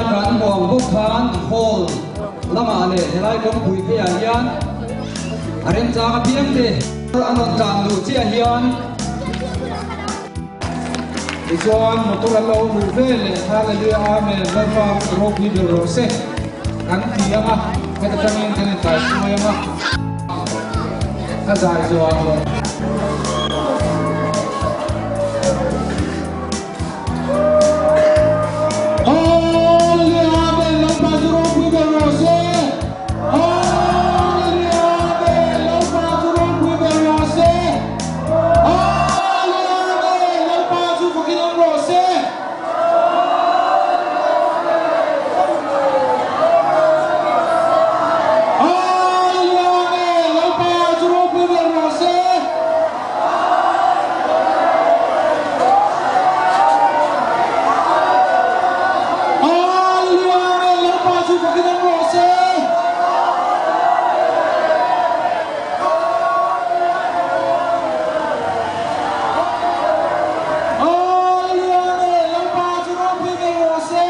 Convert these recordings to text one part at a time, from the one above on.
Kan hmu ang bawk khan hall lamah leh helai kawngpui pheiah hian a remchang apiang te an rawn tlan luh chiah hian Tichuan motor an lo luh vel leh Hallelujah Amen Lalpa ropui ber rawh se kan ti ang a, heta tangin kan intlai hruai ang a, ka zai zawh ang lo. Hallelujah Amen Lalpa chu ropui ber rawh se Hallelujah Amen Lalpa chu ropui ber rawh se Hallelujah Amen Lalpa chu fakin awm rawh se. Hallelujah Amen Lalpa chu ropui ber rawh se. Hallelujah Amen Lalpa chu fakin awm rawh se. Hallelujah Amen Lalpa chu ropui ber rawh se.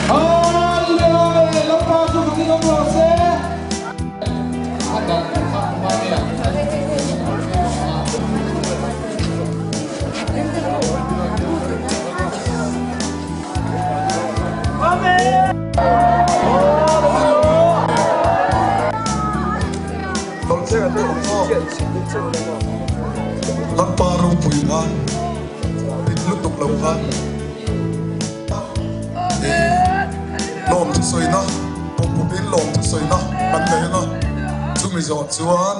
Hallelujah! Lalpa chu fakin awm rawh se. Lalpa ropui khan pit lutuk lo khan lawm thusawina pawmpupin lawm thusawina kan nei ang a, chumi zawh chuan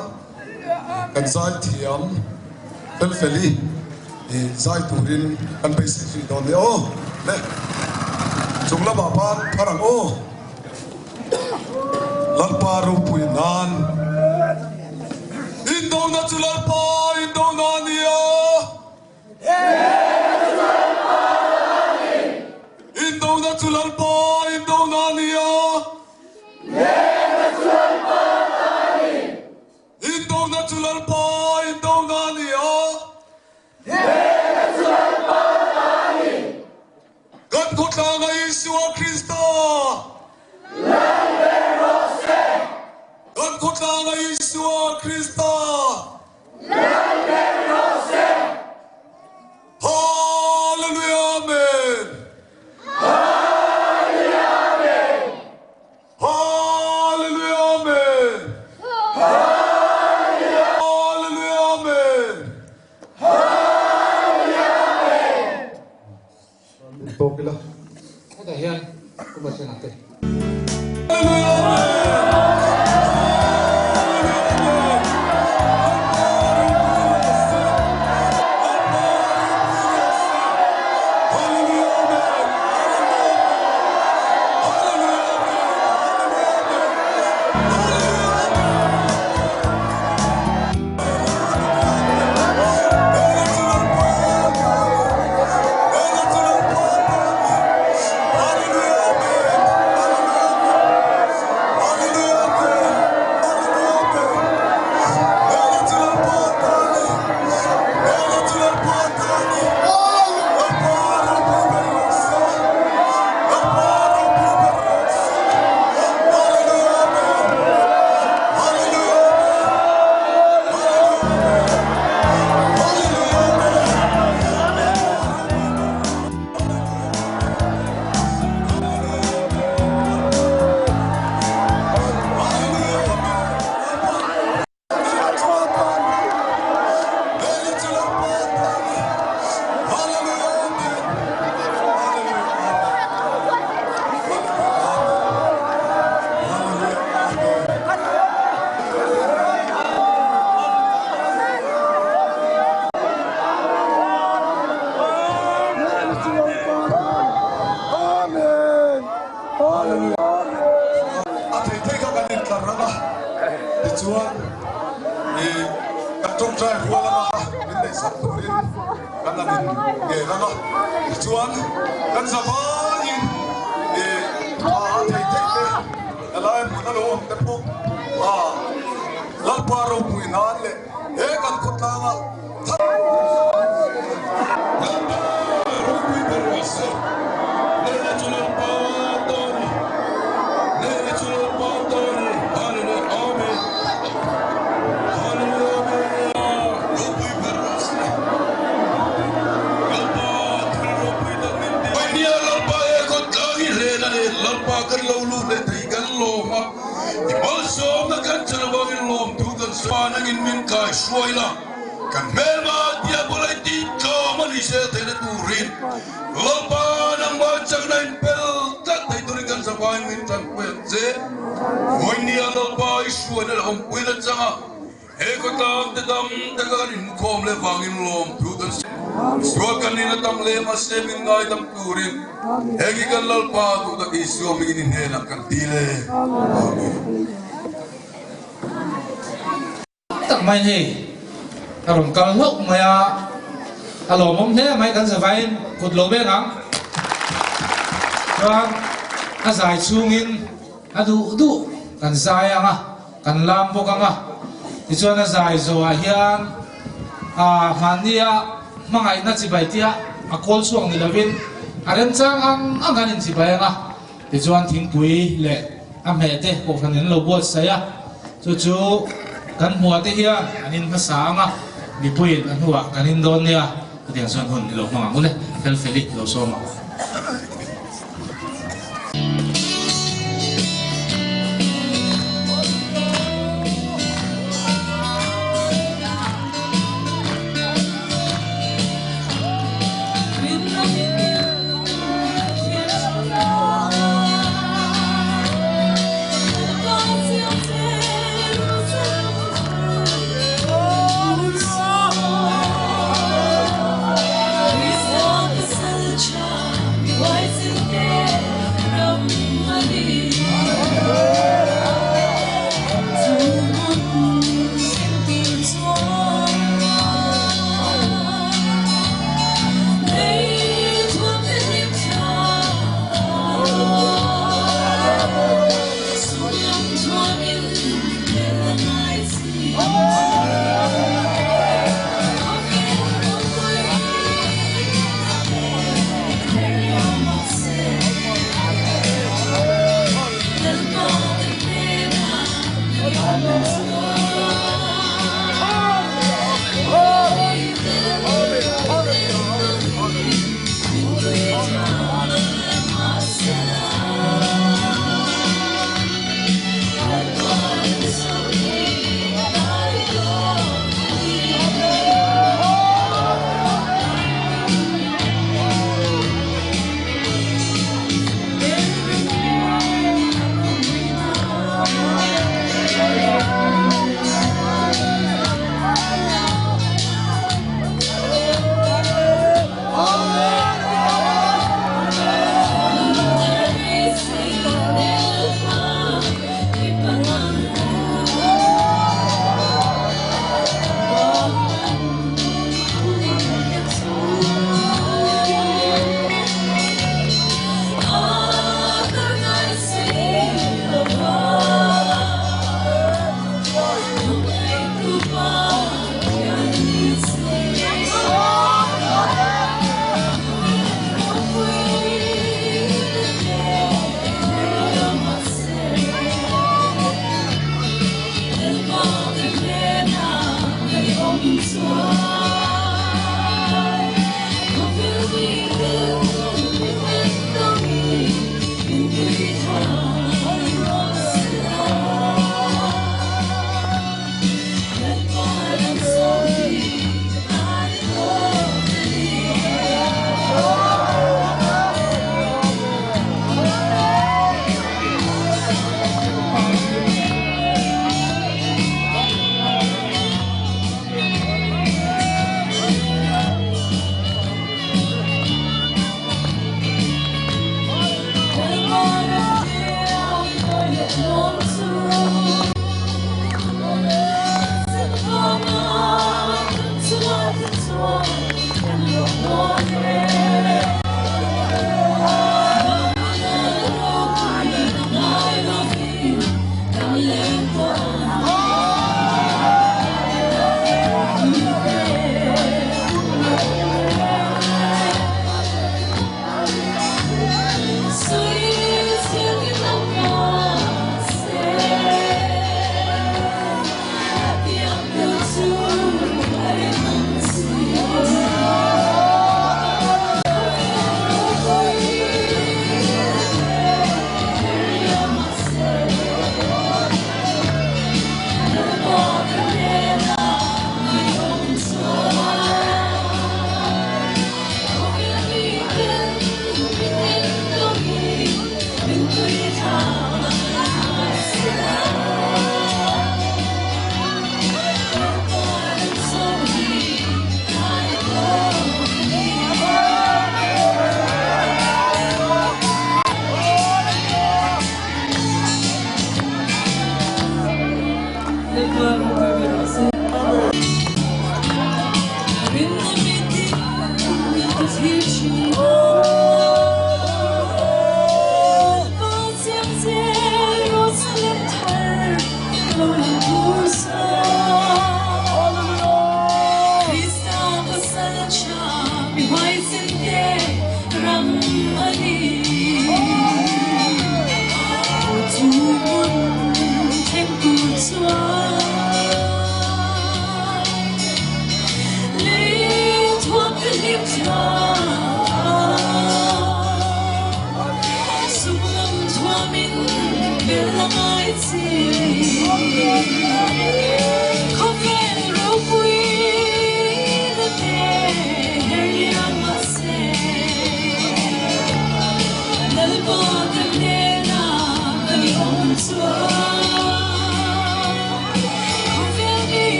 kan zai thiam felfeli zai turin kan beisei zui dawn nia aw le chung lamah pan phar ang aw. Lalpa ropui nan. Indona chu Lalpa indona a ni a. Indona chu Lalpa indona a ni a. Indona chu Lalpa indona a ni a. Kan khawtlanga Isua Krista. Lal ber rawh se. Kan khawtlanga Isua Krista. Lal ber rawh se. Hallelujah Amen. Hallelujah Amen. Hallelujah Amen. Hallelujah. Hallelujah Amen. Tawk ila. Hetah hian Kuma Sena te. A thei thei kha kan intlar rang a, tichuan ih kan tawngtai rual anga min neihsak turin kan han in ngen ang a, tichuan kan zavaiin ih tha a thei thei te helai hmun a lo awm te pawh a. Lalpa ropui nan leh he kan khawtlanga thar Lalpa ropui ber rawh se. Nena chu Lalpa ta a ni. Nena chu Lalpa ta a ni. Hallelujah Amen. Hallelujah Amen. Ropui ber rawh se. Lalpa thil ropui tak min ti. Nia Lalpa he khawtlang hi hlen a ni. Lalpa kan lo lut leh thei kan lawm a. I malsawmna kan chan avangin lawmthu kan sawi a, nangin min kai hruai la, kan hmelma diabolai tih tlawm a ni zel theihna turin Lalpa nangmah chakna in pel tlat thei turin kan zavaiin min tanpui ang che. Vawinia Lalpa i hruaina leh awmpuina changa He khawtlang te dam te ka kan inkhawm leh vangin lawmthu kan sawi. Sual kan nin a tam hle mahse min ngaidam turin heng hi kan Lalpa duh tak Isua mingin i hnenah kan ti le. Amen. Tak mai hei a rawn kal hlauh mai a, a lawmawm hle mai kan zavaiin kut lo veng ang. Chuan a zai chhungin a duh duh kan zai ang a. Kan lam bawk ang a, tichuan a zai zawhah hian aa hmannia hmangaihna chibai tia a kawl chhuak ni lovin a remchang ang ang kan inchibai ang a, tichuan thingpui leh a hmeh te kohhran in lo buatsaih a, chu chu kan hmuah te hian an in hmasa ang a, mipuiin a hnuah kan in dawn nia, chutiang chuan hun i lo hmang ang u le, Felfeli lo sawm ang.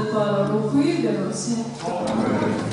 Lalpa ropui ber rawh se.